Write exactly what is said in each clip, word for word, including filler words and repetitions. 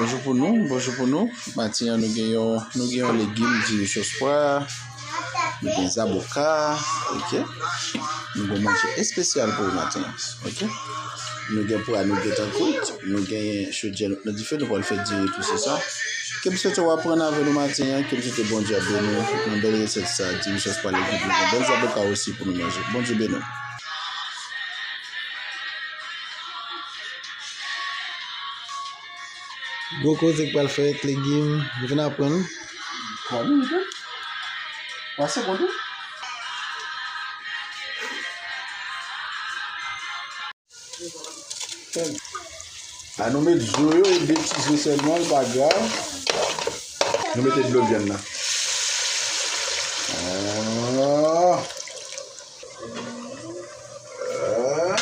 Bonjou pou nou, bonjou pou nou. Maten an, nou gen yon, nou gen yon legim, diri sòs pwa, nou gen zaboka, ok. Nou gen manje espesyal pou ou maten an, ok. Nou gen pwa, nou gen tankout, nou gen chodyè, nou nan dife, nou pral fè diri tou, se sa. Ke m swete w aprann avè nou maten an, ke m swete Bondye ap beni w nan bèl resèt sa, diri sòs pwa legim, nou gen bèl zaboka osi pou nou manje. Bondye beni w. Gwo koze k pral fèt, legim, nou vin aprann. Twa minit, wi. Twa segonn, wi. A, nou met zo yo, e de ti zo sèlman, li pa grav. Nou mete dlo vyann nan. Ah. Ah.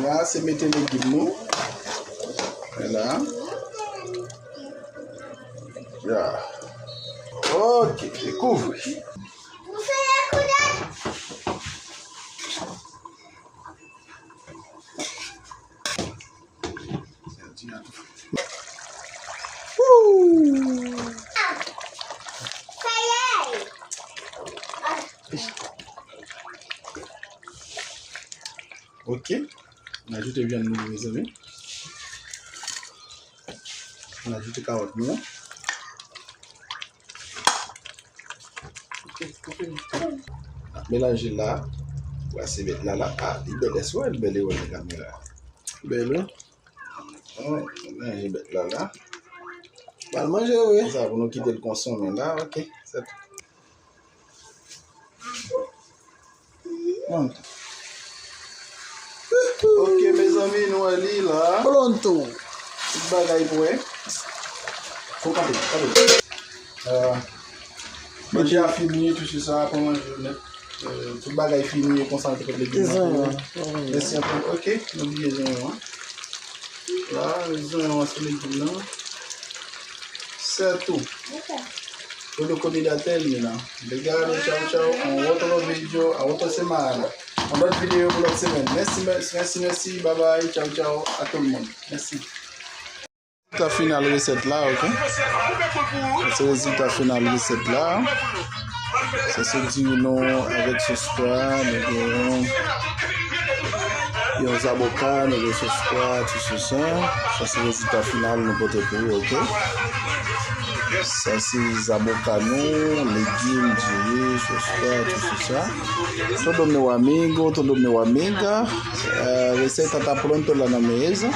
La, se mete legim nou. Vwala. Ya. Ok, dekouvri. Ok. N ajoute vyann nou, mezanmi. N ajoute kawòt nou. N ap melanje la. Brase bèt la, la. Ah, li bèl, èske w wè l bèl, e wè nan kamera? Bèl, wi. Wi, melanje bèt la, la. Pral manje, wi. Sa, pou nou kite l konsonmen la, ok. Se tou. Pronto. Ok, mezanmi, nou wè li la. Pronto. Tout bagay prè. Fò kanpe, kanpe. Euh, manje a fini, tout se sa, pran manje nèt. Euh, tout bagay fini, e konsa nou te fè legim nan pou ou. Mèsi anpil. Ok, nou bliye zonyon an. La, zonyon an sou legim nan. C'est tout. Todo comida termina. Obrigado, tchau, tchau. Un outro vídeo, a outra semana. Yon lòt videyo pou lòt semèn. Mèsi, mèsi, mèsi, mèsi. Bye bye. Tchau, tchau. A tout le monde. Mèsi. Rezilta final resèt la, ok? Se rezilta final resèt la. Sa se diri nou avèk sòs pwa, nou gen yon, yon zaboka, nou gen sòs pwa, tout se sa. Sa se rezilta final nou pote pou ou, ok? Sa se zaboka nou, legim, diri, sòs pwa, tout se sa. Todo meu amigo, todo meu amiga. Eh, receita tá pronto lá na mesa.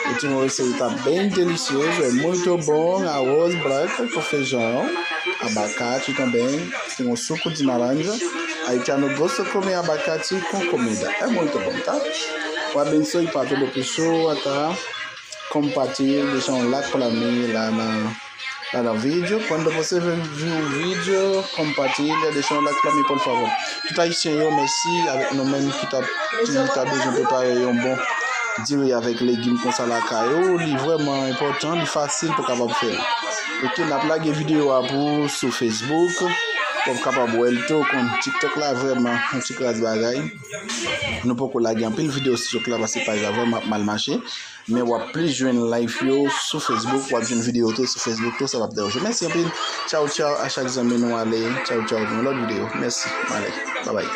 Última receita bem delicioso, é muito bom, arroz branco com feijão, abacate também, tem um suco de laranja. Haitiano gosta de comer abacate com comida, é muito bom, tá? O abençoe para toda pessoa, tá? Compartilhe, deixa um like para mim lá na Ladan videyo, cuando você vê o vídeo, compartilha, deixa um like pra mim, por favor. Tout ayisyen yo, mèsi avèk nou menm ki ta, ki ta bezwen prepare yon bon diri avèk legim konsa lakay ou. Li vrèman enpòtan, li fasil pou kapab fè l. Ok, n ap lage videyo a pou ou sou Facebook, pou w kapab wè l tou, kon TikTok la vrèman yon ti kras bagay. Nou poko lage anpil videyo sou TikTok la paske paj la vrèman ap mal mache. Men w ap plis jwenn live yo sou Facebook, w ap jwenn videyo tou sou Facebook tou, sa p ap deranje w. Mèsi anpil. Tchaw, tchaw, a chak zanmi nou ale. Tchaw, tchaw, nan lòt videyo. Mèsi. Ale, babay.